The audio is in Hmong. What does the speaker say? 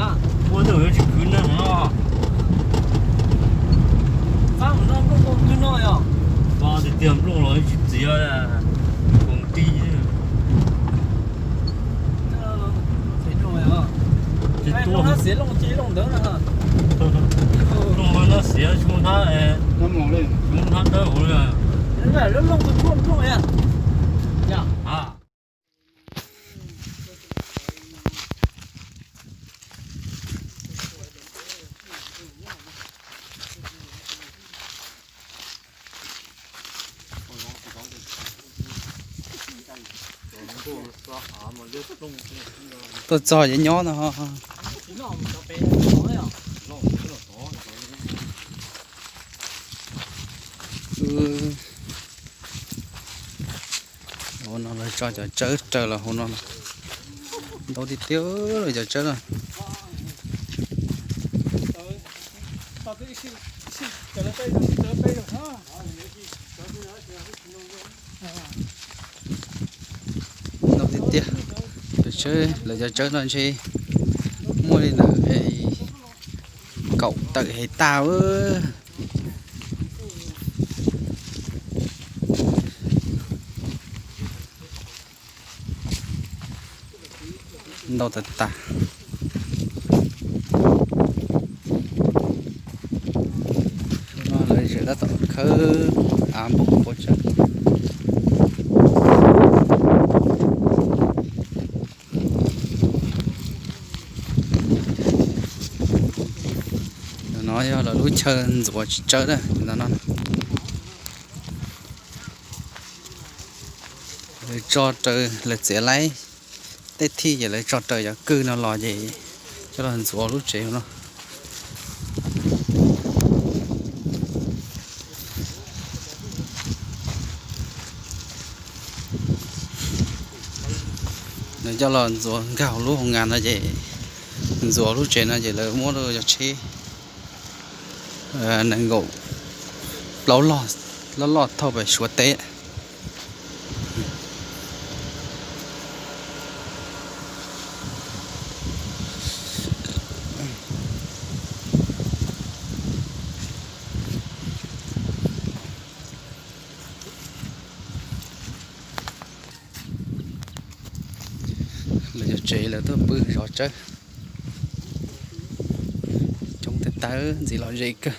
Ua ntawm yuav tsis khwv neeg no. Fab mus noj nplooj tau twg no yog? Fab tiag tiag, nplooj los tsis txiav, koom ti. Tsis tuaj xiav looj cia looj ntawd na. Looj no xiav tsis muaj hnab, tsis muaj hnab dawb huv li. Lub looj tus tshuaj nplooj ya. Tuaj txog ces nyob no. Hauv no lawv tso cov tsawb raws los hauv no. Ntau tiag tiag lawv cov tsawb no. Ntau tiag tiag. Lawv cov tsawb no ntshe muaj li ntawm kaum tawm hais tas. Ntau tas tas. Lawv tseem tab tom khawb av npog pov tsawb. No yog lawv lub chaw ntxuav tsawb ntawm no. Lawv tso raws, lawv txiav laib tej thij ces lawv tso raws cov kwj no los ces coj los ntxuav lub tsev no. Lawv coj los ntxuav nkaug lub hoo ngas no ces ntxuav lub tsev no ces lawv muab rau cov tsheb nees nkaum plaub loj loj thauj pem Suav teb. Lawv cov tsev lawv tuaj pw zov tsawb. Coob tawv tawv ntxiv lom zem kawg.